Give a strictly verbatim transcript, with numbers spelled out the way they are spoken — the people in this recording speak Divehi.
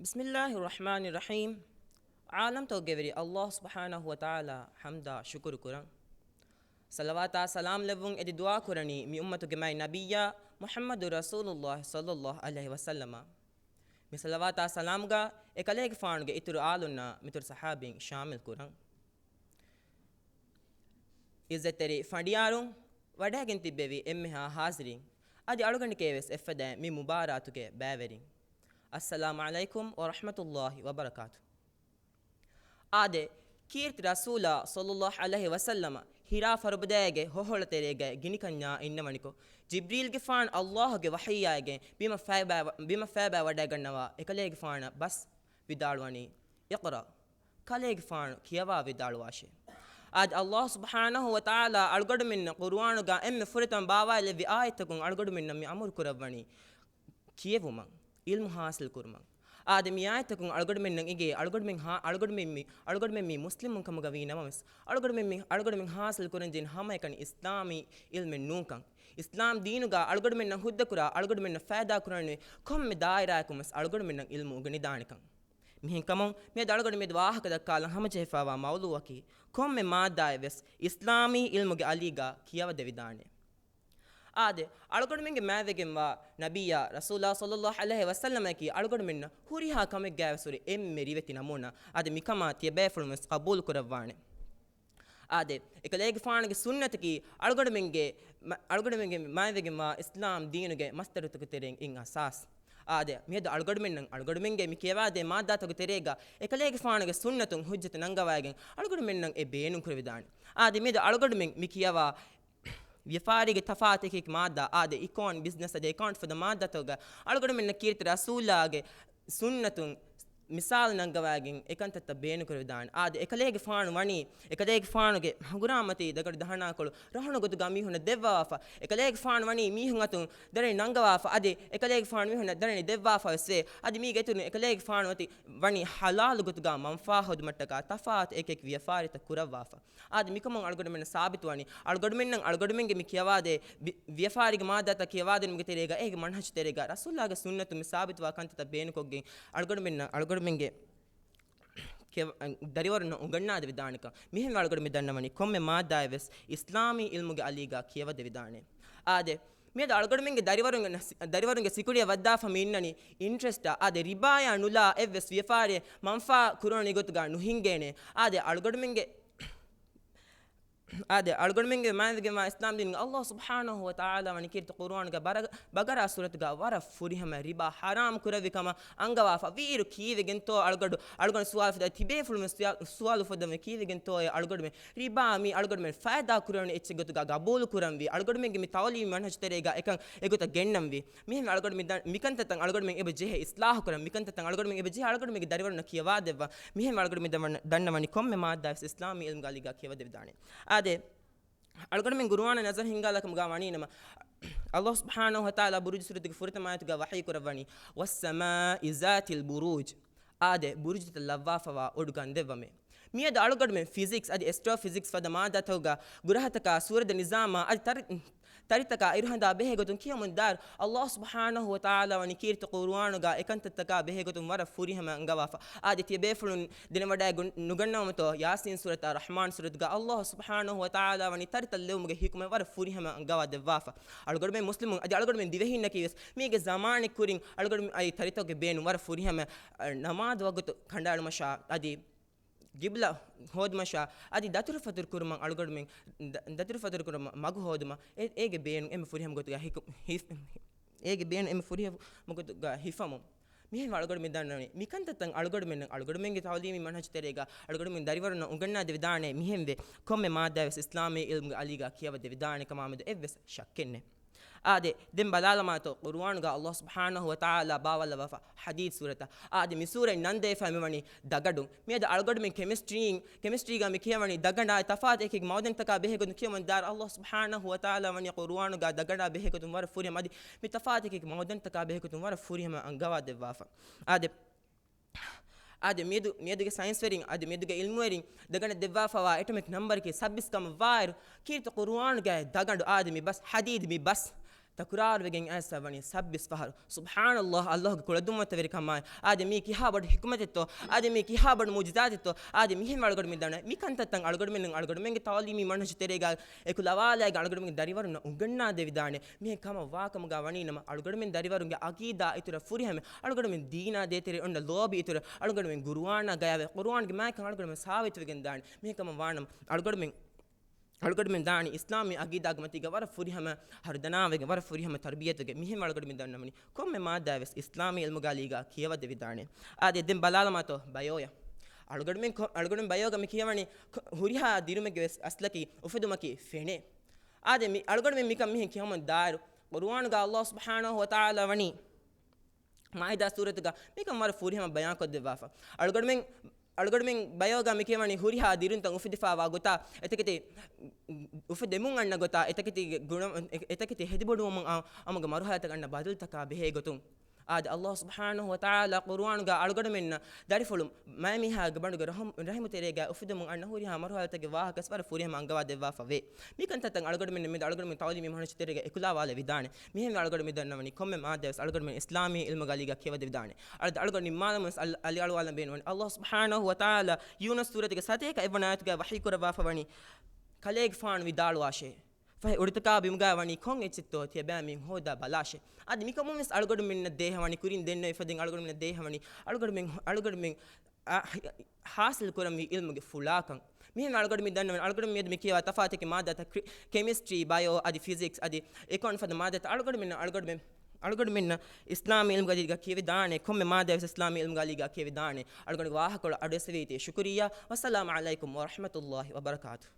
ބިސްމިއްލާހި ރަޙްމާނި ރަޙީމް. ޢާލަމްތަކުގެ ވެރި އައްލާހު ސުބްޙާނަހު ވަތަޢާލާ ޙަމްދާ ޝުކުރު ކުރަން. ޞަލަވާތާ ސަލާމް ލެއްވުން އެދި ދުޢާ ކުރަނީ މި އުއްމަތުގެ މާތް ނަބިއްޔާ މުޙައްމަދު ރަސޫލުއްލާހި ޞައްލައްލާހު ޢަލައިހި ވަސައްލަމަށް. މި ޞަލަވާތާ ސަލާމްގަ އެކަލޭގެފާނުގެ އިތުރު އާލުންނާ މިތުރު ޞަޙާބީން ޝާމިލް ކުރަން. ޢިއްޒަތްތެރި ފަނޑިޔާރުން، ވަޑައިގެން ތިއްބެވި އެންމެހާ ޙާޟިރީން، އަދި އަޅުގަނޑެކޭވެސް އެއްފަދައިން މި މުބާރާތުގެ ބައިވެރިން، އައްސަލާމު ޢަލައިކުމް ވަރަޙްމަތުﷲި ވަބަރަކާތު. އާދެ، ކީރިތި ރަސޫލާ ޞައްލައްލާހު ޢަލައިހި ވަސައްލަމަ ހިރާ ފަރުބަދައިގެ ހޮހޮޅަ ތެރޭގައި ގިނިކަންޏާ އިންނަވަނިކޮށް، ޖިބްރީލްގެފާނު އައްލާހުގެ ވަޙީއާއިގެން ބިމަށް ފައިބައި-، ބިމަށް ފައިބައި ވަޑައިގަންނަވާ އެކަލޭގެފާނަށް ބަސް ވިދާޅުވަނީ، "اقرأ، ކަލޭގެފާނު ކިޔަވާ ވިދާޅުވާށޭ." އާދެ، އައްލާހު ސުބްޙާނަހު ވަތަޢާލާ އަޅުގަނޑުމެންނަށް ޤުރުއާނުގަ އެންމެ ފުރަތަމަ ބާވާލެއްވި އާޔަތްތަކުން އަޅުގަނޑުމެންނަށް މި އަމުރު ކުރައްވަނީ ކިޔެވުމަށް، ޢިލްމު ޙާޞިލް ކުރުމަށް. އާދެ، މި އާޔަތްތަކުން އަޅުގަނޑުމެންނަށް އެނގޭ އަޅުގަނޑުމެން ހާ-، އަޅުގަނޑުމެން މި، އަޅުގަނޑުމެން މި މުސްލިމުން ކަމުގަ ވީ ނަމަވެސް، އަޅުގަނޑުމެން މި، އަޅުގަނޑުމެން ޙާޞިލް ކުރަންޖެހޭނީ ހަމައެކަނި އިސްލާމީ ޢިލްމެއް ނޫންކަން. އިސްލާމް ދީނުގަ އަޅުގަނޑުމެންނަށް ހުއްދަކުރާ، އަޅުގަނޑުމެންނަށް ފައިދާ ކުރަންވީ ކޮންމެ ދާއިރާއަކުން ވެސް އަޅުގަނޑުމެންނަށް ޢިލްމު އުނގެނިދާނެކަން. މިހެންކަމުން މިއަދު އަޅުގަނޑު މިއަދު ވާހަކަ ދައްކާލަން ހަމަޖެހިފައިވާ މައުޟޫޢަކީ، ކޮންމެ މާއްދާއެއް ވެސް އިސްލާމީ ޢިލްމުގެ އަލީގަ ކިޔަވަދެވިދާނެ. އާދެ، އަޅުގަނޑުމެންގެ މާތްވެގެންވާ ނަބިއްޔާ ރަސޫލާ ޞައްލައްލާހު ޢަލައިހި ވަސައްލަމަކީ އަޅުގަނޑުމެންނަށް ހުރިހާ ކަމެއްގައިވެސް ހުރި އެންމެ ރިވެތި ނަމޫނާ. އާދެ، މިކަމާ ތިޔަބޭފުޅުން ވެސް ޤަބޫލު ކުރައްވާނެ. އާދެ، އެކަލޭގެފާނުގެ ސުންނަތަކީ އަޅުގަނޑުމެންގެ، މަ-، އަޅުގަނޑުމެންގެ މާތްވެގެންވާ އިސްލާމް ދީނުގެ މަސްދަރުތަކުގެ ތެރެއިން އިން އަސާސް. އާދެ، މިއަދު އަޅުގަނޑުމެންނަށް އަޅުގަނޑުމެންގެ މި ކިޔަވާދޭ މާއްދާތަކުގެ ތެރޭގަ އެކަލޭގެފާނުގެ ސުންނަތުން ހުއްޖަތު ނަންގަވައިގެން އަޅުގަނޑުމެންނަށް އެ ބޭނުން ކުރެވިދާނެ. އާދެ، މިއަދު އަޅުގަނޑުމެން މި ކިޔަވާ ވިޔަފާރީގެ ތަފާތު އެކި އެކި މާއްދާ، އާދެ، އިކޯން، ބިޒްނަސް އަދި އެކައުންޓް ފަދަ މާއްދާތަކުގަ އަޅުގަނޑުމެންނަށް ކީރިތި ރަސޫލާގެ ސުންނަތުން މިސާލު ނަންގަވައިގެން އެކަންތައްތައް ބޭނުން ކުރެވިދާނެ. އާދެ، އެކަލޭގެފާނު ވަނީ، އެކަލޭގެފާނުގެ ހަނގުރާމަތީ ދަގަނޑު ދަހަނާކޮޅު ރަހުނު ގޮތުގަ މީހުންނަށް ދެއްވާފަ، އެކަލޭގެފާނު ވަނީ މީހުން އަތުން ދަރަނި ނަންގަވާފަ، އަދި އެކަލޭގެފާނު މީހުންނަށް ދަރަނި ދެއްވާފަ ވެސް ވޭ. އަދި މީގެ އިތުރުން އެކަލޭގެފާނު އަތި ވަނީ ޙަލާލު ގޮތުގަ މަންފާ ހޯދުމަށްޓަކާ ތަފާތު އެކި އެކި ވިޔަފާރިތައް ކުރައްވާފަ. އާދެ، މިކަމުން އަޅުގަނޑުމެންނަށް ސާބިތުވަނީ، އަޅުގަނޑުމެންނަށް އަޅުގަނޑުމެންގެ މި ކިޔަވާދޭ ވި-، ވިޔަފާރީގެ މާއްދާތައް ކިޔަވާދިނުމުގެ ތެރޭގަ، އޭގެ މަންހަޖު ތެރޭގަ، ރަސޫލާގެ ސުންނަތުން މި ސާބިތުވާ ކަންތައްތައް ބޭނުންކޮށްގެން، އަޅުގަނޑުމެންނަށް، އަޅުގަނޑުމެންގެ ކެ-، ދަރިވަރުންނަށް އުނގަންނާދެވިދާނެކަން. މިހެން އަޅުގަނޑު މި ދަންނަވަނީ، ކޮންމެ މާއްދާއެއް ވެސް އިސްލާމީ ޢިލްމުގެ އަލީގަ ކިޔަވަދެވިދާނެ. އާދެ، މިއަދު އަޅުގަނޑުމެންގެ ދަރިވަރުންގެ ނަސި-، ދަރިވަރުންގެ ސިކުނޑިއަށް ވައްދާފަ މި އިންނަނީ އިންޓްރެސްޓާ. އާދެ، ރިބާޔާ ނުލާ އެއްވެސް ވިޔަފާރިއެއް މަންފާ ކުރުވަނި ގޮތުގަ ނުހިނގޭނެ. އާދެ، އަޅުގަނޑުމެންގެ އާދެ، އަޅުގަނޑުމެންގެ މާތްވެގެންވާ އިސްލާމް ދީނުގަ އައްލާހު ސުބްޙާނަހު ވަ ތަޢާލާ ވަނީ ކީރިތި ޤުރުއާނުގަ ބަރަ-، ބަގަރާ ސޫރަތުގަ ވަރަށް ފުރިހަމަ ރިބާ ޙަރާމް ކުރެއްވި ކަމަށް އަންގަވާފަ. ވީއިރު ކީއްވެގެންތޯ އަޅުގަނޑު، އަޅުގަނޑު ސުވާލު ފަދަ ތިބޭފުޅުން ސުވާ-، ސުވާލު ފަދަމެ ކީއްވެގެންތޯއޭ އަޅުގަނޑުމެން ރިބާ މީ އަޅުގަނޑުމެން ފައިދާ ކުރެވުނު އެއްޗެއް ގޮތުގަ ގަބޫލު ކުރަންވީ؟ އަޅުގަނޑުމެންގެ މި ތަޢުލީމީ މަންހަޖު ތެރޭގަ އެކަން އެގޮތަށް ގެންނަންވީ. މިހެން އަޅުގަނޑު މި ދަން-، މިކަންތައްތައް އަޅުގަނޑުމެން އެބަ ޖެހޭ އިސްލާހު ކުރަން، މިކަންތައްތައް އަޅުގަނޑުމެން އެބަ ޖެހޭ އަޅުގަނޑުމެންގެ ދަރިވަރުންނަށް ކިޔަވާ ދެއްވަން. މިހެން އަޅުގަނޑު މި ދަން-، ދަންނަވަނީ ކޮންމެ މާއްދާވެސް އިސްލާމީ ޢިލްމުގެ އަލީގަ ކިޔަވަދެވިދާނެ. އާދެ، އަޅުގަނޑުމެން ޤުރުއާނަށް ނަޒަރު ހިންގާލާ ކަމުގަ ވަނީ ނަމަ، އައްލާހު ސުބްޙާނަހު ވަ ތަޢާލާ ބުރުޖު ސޫރަތުގެ ފުރަތަމަ އާޔަތުގަ ވަޙީ ކުރައްވަނީ، "والسماء ذات البروج." އާދެ، ބުރުޖުތައް ލައްވާފަވާ އޮޑު ގަންދެއްވަމޭ. މިއަދު އަޅުގަނޑުމެން ފިޒިކްސް އަދި އެސްޓްރޯ ފިޒިކްސް ފަދަ މާއްދާތަކުގަ ގުރަހަތަކާ ސޫރަތް ނިޒާމާ އަދި ތަރި-، ތަރިތަކާ އިރުހަނދާ ބެހޭގޮތުން ކިޔަމުން ދާއިރު، އައްލާހު ސުބްޙާނަހު ވަ ތަޢާލާ ވަނީ ކީރިތި ޤުރުއާނުގަ އެކަންތައްތަކާ ބެހޭގޮތުން ވަރަށް ފުރިހަމަ އަންގަވާފަ. އާދެ، ތިޔަބޭފުޅުން ދެނެވަޑައި ގު-، ނުގަންނަވަމުތޯ، ޔާސީން ސޫރަތާ، ރަޙްމާން ސޫރަތުގަ އައްލާހު ސުބްޙާނަހު ވަ ތަޢާލާ ވަނީ ތަރިތައް ލެވުމުގެ ޙިކުމަތް ވަރަށް ފުރިހަމަ އަންގަވާ ދެއްވާފަ. އަޅުގަނޑުމެން މުސްލިމުން އަދި އަޅުގަނޑުމެން ދިވެހިންނަކީ ވެސް މީގެ ޒަމާނެއް ކުރިން އަޅުގަނޑު އައި ތަރިތަކުގެ ބޭނުން ވަރަށް ފުރިހަމަ، އަ، ނަމާދު ވަގުތު ކަނޑައެޅުމަށާ އަދި ގިބްލަ ހޯދުމަށާ އަދި ދަތުރުފަތުރު ކުރުމަށް އަޅުގަނޑުމެން ދަ-، ދަތުރުފަތުރު ކުރުމަށް މަގު ހޯދުމަށް އެ-، އޭގެ ބޭނުން އެންމެ ފުރިހަމަ ގޮތުގަ ހިކު-، ހިފް-، އޭގެ ބޭނުން އެންމެ ފުރިހަމަ ގޮތުގަ ހިފަމުން. މިހެން އަޅުގަނޑުމެން ދަންނަވަނީ މިކަންތައްތައް އަޅުގަނޑުމެން، އަޅުގަނޑުމެންގެ ތަޢުލީމީ މަންހަޖު ތެރޭގަ އަޅުގަނޑުމެން ދަރިވަރުންނަށް އުނގަންނާދެވިދާނެ މިހެންވެ. ކޮންމެ މާއްދާވެސް އިސްލާމީ ޢިލްމުގެ އަލީގަ ކިޔަވަދެވިދާނެ ކަމާމެދު އެއްވެސް ޝައްކެއްނެއް. އާދެ، ދެން ބަލާލަމާތޯ، ޤުރުއާނުގަ އައްލާހު ސުބްޙާނަހު ވަ ތަޢާލާ ބާވައްލަވާފަ ޙަދީދު ސޫރަތަށް. އާދެ، މި ސޫރަތް ނަން ދެވިފައި މިވަނީ ދަގަނޑުން. މިއަދު އަޅުގަނޑުމެން ކެމިސްޓްރީން، ކެމިސްޓްރީގަ މި ކިޔަވަނީ ދަގަނޑާއި ތަފާތު އެކި އެކި މައުދަންތަކާ ބެހޭގޮތުން ކިޔަމުން ދާއިރު، އައްލާހު ސުބްޙާނަހު ވަ ތަޢާލާ ވަނީ ޤުރުއާނުގަ ދަގަނޑާ ބެހޭގޮތުން ވަރަށް ފުރިހަމަ އަދި މި ތަފާތު އެކި އެކި މައުދަންތަކާ ބެހޭގޮތުން ވަރަށް ފުރިހަމަ އަންގަވާ ދެއްވާފަ. އާދެ، އާދެ، މިއަދު، މިއަދުގެ ސައިންސްވެރިން، އާދެ، މިއަދުގެ ޢިލްމުވެރިން ދަގަނޑަށް ދެއްވާފަވާ އެޓޮމިކް ނަމްބަރަކީ ސައްބީސް ކަމަށް ވާއިރު، ކީރިތި ޤުރުއާނުގައި ދަގަނޑު، އާދެ، މި ބަސް، ޙަދީދު މި ބަސް، ތަކުރާރުވެގެން އައިސްފަ ވަނީ ސައްބީސް ފަހަރު. ސުބްޙާނަﷲ، ﷲގެ ކުޅަދުންވަތަވެރިކަމާއި، އާދެ، މީ ކިހާ ބޮޑު ޙިކުމަތެއްތޯ، އާދެ، މީ ކިހާ ބޮޑު މުޢުޖިޒާތެއްތޯ، އާދެ، މިހެން އަޅުގަނޑުމެން ދަންނަ މި ކަންތައްތައް އަޅުގަނޑުމެން، އަޅުގަނޑުމެންގެ ތަޢުލީމީ މަންހަޖު ތެރޭގަ އެކުލަވާލާގެ އަޅުގަނޑުމެންގެ ދަރިވަރުންނަށް އުނގަންނާދެވިދާނެ. މިހެން ކަމަށް ވާކަމުގަ ވަނީނަމަ، އަޅުގަނޑުމެން ދަރިވަރުންގެ ޢަޤީދާ އިތުރަށް ފުރިހަމަ، އަޅުގަނޑުމެން ދީނާ ދޭތެރޭ އޮންނަ ލޯބި އިތުރަށް އަޅުގަނޑުމެން ޤުރުއާނާ ގަޔާވެ، ޤުރުއާންގެ މާތްކަން އަޅުގަނޑުމެން ސާބިތުވެގެން ދާނެ. މިހެން ކަމަށް ވާނަމަ، އަޅުގަނޑުމެން އަޅުގަނޑުމެން ދާނީ އިސްލާމީ ޢަޤީދާގެ މަތީގަ ވަރަށް ފުރިހަމަ، ހަރުދަނާ ވެގެން، ވަރަށް ފުރިހަމަ ތަރުބިޔަތުގެ. މިހެން އަޅުގަނޑުމެން ދަންނަވަނީ ކޮންމެ މާއްދާވެސް އިސްލާމީ ޢިލްމުގެ އަލީގަ ކިޔަވައްދެވިދާނެ. އާދެ، ދެން ބަލާލަމާތޯ ބަޔޯޔަށް. އަޅުގަނޑުމެން ކޮ-، އަޅުގަނޑުމެން ބަޔޯގަ މި ކިޔަވަނީ ކޮ-، ހުރިހާ ދިރުމެއްގެ ވެސް އަސްލަކީ އުފެދުމަކީ ފެނޭ. އާދެ، މި އަޅުގަނޑުމެން މިކަން މިހެން ކިޔަމުން ދާއިރު، ޤުރުއާނުގަ ﷲ ސުބްޙާނަހޫ ވަތަޢާލާ ވަނީ މާއިދާ ސޫރަތުގަ މިކަން ވަރަށް ފުރިހަމަ ބަޔާންކޮށްދެއްވާފަ. އަޅުގަނޑުމެން، އަޅުގަނޑުމެން ބަޔޯގަ މި ކިޔަވަނީ ހުރިހާ ދިރުންތައް އުފެދިފަވާ ގޮތާ، އެތަކެތި އުފެދެމުން އަންނަ ގޮތާ، އެތަކެތިގެ ގުނަ-، އެ-، އެތަކެތި ހެދިބޮޑުވުމުން އަ-، އަމުގެ މަރުހަލަތަކަށް އަންނަ ބަދަލުތަކާ ބެހޭ ގޮތުން. އާދެ، ﷲ ސުބްޙާނަހޫ ވަތަޢާލާ ޤުރުއާނުގަ އަޅުގަނޑުމެންނަށް ދަރިފުޅު މައިމީހާގެ ބަނޑުގެ ރަހު-، ރަޙިމު ތެރޭގަ އުފެދުމުން އަންނަ ހުރިހާ މަރުހަލަތަކެއް ވާހަކަ ވަރަށް ފުރިހަމަ އަންގަވާ ދެއްވާފަ ވޭ. މިކަންތައްތައް އަޅުގަނޑުމެން މެދު އަޅުގަނޑުމެން ތަޢުލީމީ މަންހަޖު ތެރޭގަ އެކުލާވާލެވިދާނެ. މިހެން އަޅުގަނޑު މި ދަންނަވަނީ ކޮންމެ މާއްދާވެސް އަޅުގަނޑުމެން އިސްލާމީ ޢިލްމުގެ އަލީގަ ކިޔަވަދެވިދާނެ. އަޅު-، އަޅުގަނޑު ނިންމާލަމުން އަލް-، އަލިއަޅުވާލަން ބޭނުންވަނީ. ﷲ ސުބްޙާނަހޫ ވަތަޢާލާ ޔޫނުސް ސޫރަތުގެ ސަތޭކަ އެއްވަނަ އާޔަތުގަ ވަޙީކުރައްވާފަ ވަނީ، ކަލޭގެފާނު ވިދާޅުވާށޭ، ފަހެ އުޑުތަކާ ބިމުގައި ވަނީ ކޮން އެއްޗެއްތޯ ތިޔަބައިމީހުން ހޯދާ ބަލާށޭ. އަދި މިކަމުން ވެސް އަޅުގަނޑުމެންނަށް ދޭހަވަނީ، ކުރިން ދެންނެވި ފަދައިން އަޅުގަނޑުމެންނަށް ދޭހަވަނީ، އަޅުގަނޑުމެން، އަޅުގަނޑުމެން އާ، ހި-، ހާސިލް ކުރަންވީ ޢިލްމުގެ ފުޅާކަން. މިހެން އަޅުގަނޑު މި ދަންނަވަން، އަޅުގަނޑު މިއަދު މި ކިޔަވާ ތަފާތެކި މާއްދާތައް ކްރި-، ކެމިސްޓްރީ، ބަޔޯ، އަދި ފިޒިކްސް، އަދި އެކައުންޓް ފަދަ މާއްދާތައް އަޅުގަނޑުމެން، އަޅުގަނޑުމެން، އަޅުގަނޑުމެން އިސްލާމީ ޢިލްމުގެ އަލީގަ ކިޔެވިދާނެ، ކޮންމެ މާއްދާވެސް އިސްލާމީ ޢިލްމުގެ އަލީގަ ކިޔެވިދާނެ. އަޅުގަނޑުގެ ވާހަކަކޮޅު އަޑުއެސެވީތީ. ޝުކުރިއްޔާ. ވައްސަލާމު ޢަލައިކުމް ވަރަޙްމަތުﷲ ވަބަރަކާތުހު.